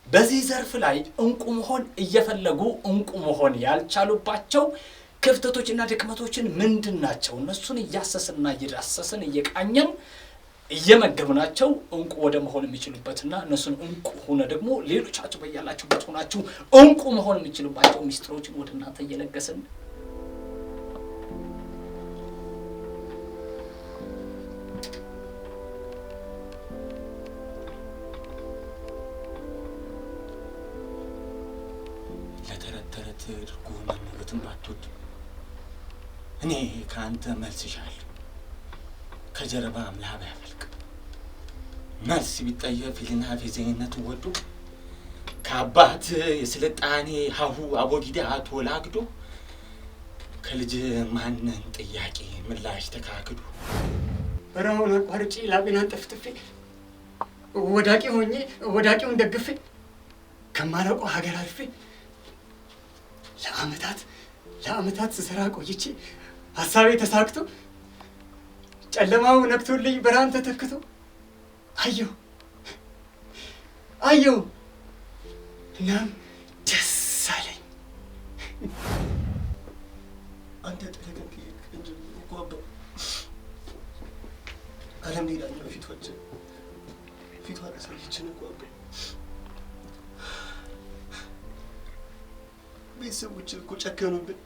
በዚህ ዘርፍ ላይ እንቁ መሆን እየፈለጉ እንቁ መሆን ያልቻሉባቸው ክፍተቶችና ድክመቶችን ምንድን ናቸው? እነሱን እያሰስንና እየዳሰስን እየቃኘን እየመገብናቸው እንቁ ወደ መሆን የሚችሉበትና እነሱን እንቁ ሆነ ደግሞ ሌሎቻችሁ በያላችሁበት ሆናችሁ እንቁ መሆን የሚችሉባቸው ሚስጥሮችን ወደ እናንተ እየለገስን ለተረት ተረት ድርጎ መሞገትን ባትወድ እኔ ከአንተ መልስ እሻለሁ። ከጀርባ ላብ ያፈልቅ መልስ ቢጠየፍ ፊልና ፌዘኝነትን ወዶ ከአባት የስልጣኔ ሀሁ አቦጊዳ ተወላግዶ ከልጅ ማንን ጥያቄ ምላሽ ተካክዶ በረሃውን አቋርጬ ላቤን አንጠፍጥፌ ወዳቂ ሆኜ ወዳቂውን ደግፌ ከማላውቀው ሀገር አልፌ ለአመታት ለአመታት ስሰራ ቆይቼ ሀሳቤ ተሳክቶ ጨለማው ነግቶልኝ ብርሃን ተተክቶ አየሁ አየሁ። እናም ደስ አለኝ። አንተ ጥለህ ከሄድክ እንጂ እኮ አባ ዓለም ሌላኛው ፊቷችን ፊቷን አሳየችን እኮ አባ። ቤተሰቦች እኮ ጨከኑብን፣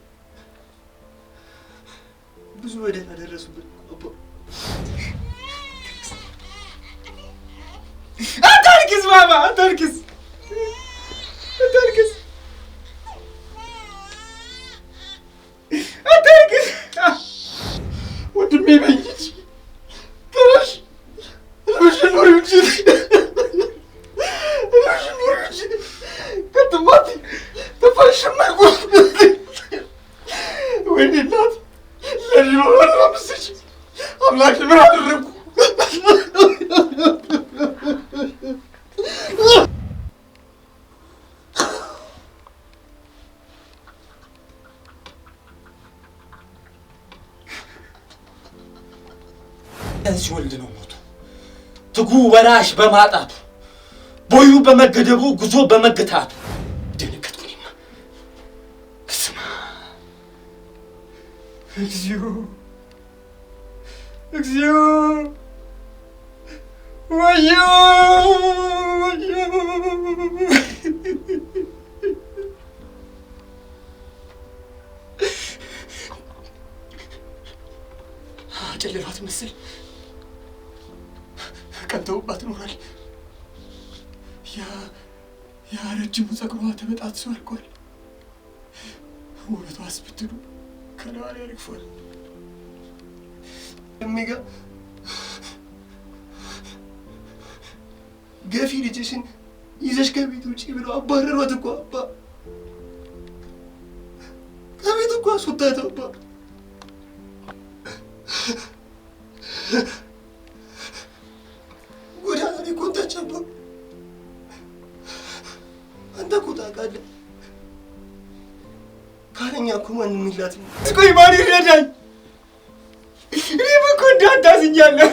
ብዙ በደል አደረሱብን እኮ አባ። አታልቅስ ማማ፣ አታልቅስ፣ አታልቅስ፣ አታልቅስ። ወንድሜ በይች ተረሽ ህልምሽን ኑሪ እንጂ ህልምሽን ኑሪ እንጂ ከትማት ትንፋሽም አይቆም። ወይኔ እናት ለኔ አምስች አምላኬ ምን አደረግኩ? ሲወልድ ነው ሞቱ። ትጉ ወራሽ በማጣቱ ቦዩ በመገደቡ ጉዞ በመገታቱ ደነገጥኩ። እኔማ ስማ፣ እግዚኦ እግዚኦ፣ ወዮ ወዮ! አጨለሏት መሰል ቀንተውባት ኖሯል። ያ ረጅሙ ፀጉሯ ተበጣጥሶ አልቋል። ውበቷስ ብትሉ ከላዋ ላይ ረግፏል። እሚጋ ገፊ ልጅሽን ይዘሽ ከቤት ውጪ ብለው አባረሯት እኮ አባ። ከቤት እኮ አስወጣት አባ። ጎዳና ላይ እኮ ወጣች አባ። አንተ እኮ ታውቃለህ፣ ካለኛ እኮ ማንም የላትም። ቆይ ማን ይረዳኝ? እኔም እኮ እንዳንተ አዝኛለሁ።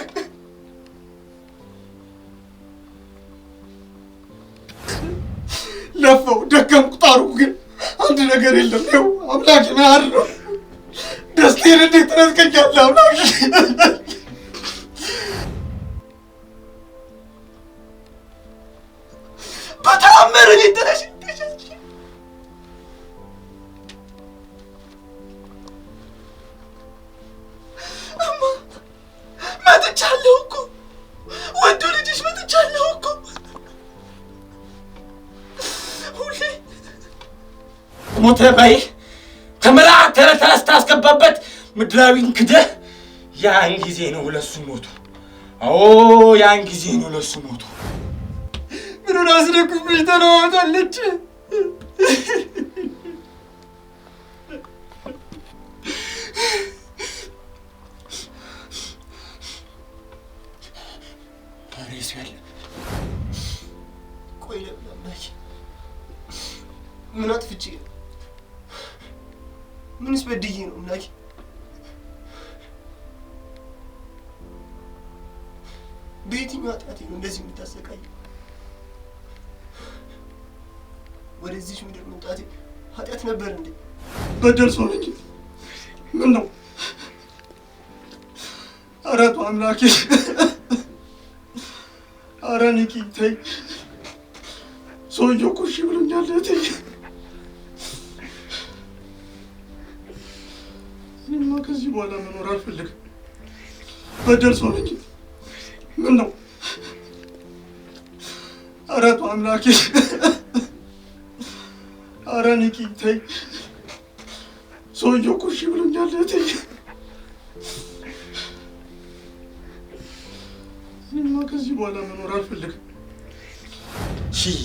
ለፋው ደከምኩ፣ ጣርኩ፣ ግን አንድ ነገር የለም። ይኸው አምላኬ ምን አድርገው ደስታዬን እንዴት ትነጥቀኛለህ አምላኬ? በተአምር እኔን ጥለሽ እማ መጥቻለሁ እኮ ወንዱ ልጅሽ መጥቻለሁ እኮ ሁሌ ሞተ በይ ከምልአት ተረታ ስታስገባበት ምድራዊን ክደህ ያን ጊዜ ነው ለሱ ሞቱ። አዎ ያን ጊዜ ነው ለሱ ሞቱ። ምኑን አስደኩብሽ ተለዋውጣለች። ሬሱ ያለ ቆይ ለምን አምላኬ ምን አጥፍቼ ነው? ምንስ በድዬ ነው አምላኬ? በየትኛው ኃጢአቴ ነው እንደዚህ የምታሰቃየው? ወደዚች ምድር መምጣቴ ኃጢአት ነበር እንዴ? በደል ሰው ነኝ። ምን ነው? ኧረ ተው አምላኬ፣ ኧረ ኒኪ ተይ። ሰውዬው እኮ እሺ ብሎኛል እህቴ። እኔማ ከዚህ በኋላ መኖር አልፈልግም። በደል ሰው ነኝ። ምን ነው? ኧረ ተው አምላኬ፣ ኧረ ኒኪ ተይ። ሰውዬው እኮ እሺ ብሎኛል እህቴ። እኔማ ከዚህ በኋላ መኖር አልፈልግም። ሺህ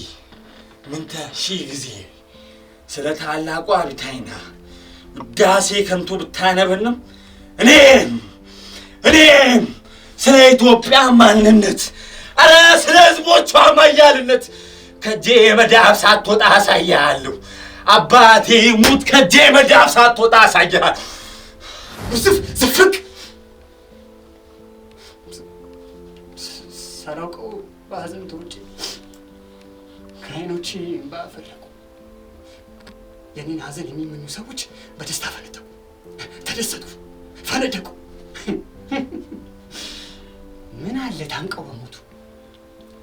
ምንተ ሺህ ጊዜ ስለ ታላቋ ብታይና ውዳሴ ከንቱ ብታነብንም እኔም ስለ ኢትዮጵያ ማንነት፣ አረ ስለ ሕዝቦቿ ማያልነት ከጄ መዳፍ ሳትወጣ አሳያለሁ። አባቴ ሙት ከጄ መዳፍ ሳትወጣ አሳያለሁ። ስፍ ስፍቅ ሳላውቀው በሐዘን ተውጬ ከዓይኖቼ እንባ ፈለቁ። የኔን ሐዘን የሚመኙ ሰዎች በደስታ ፈነደቁ፣ ተደሰቱ፣ ፈነደቁ። ምን አለ ታንቀው በሞቱ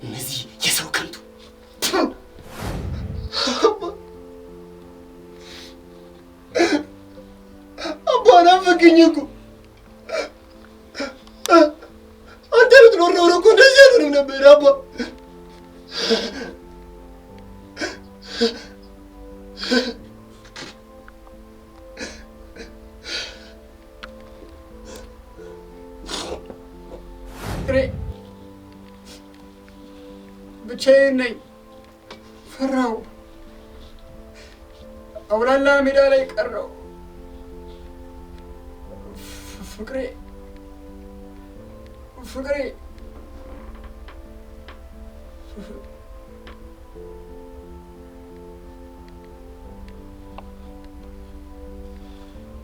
እነዚህ የሰው ከንቱ። አባ ናፈቀኝ እኮ። አንተ ብትኖር ኖሮ እኮ እንደዚህ አልሆንም ነበር አባ። ፍቅሬ ብቻዬን ነኝ፣ ፈራው። አውላላ ሜዳ ላይ ቀረው። ፍቅሬ ፍቅሬ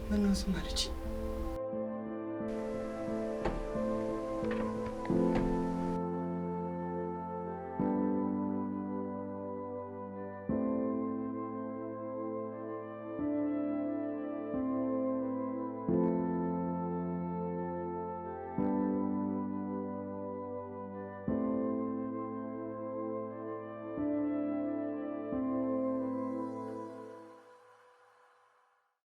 ምነው ዝም አለች?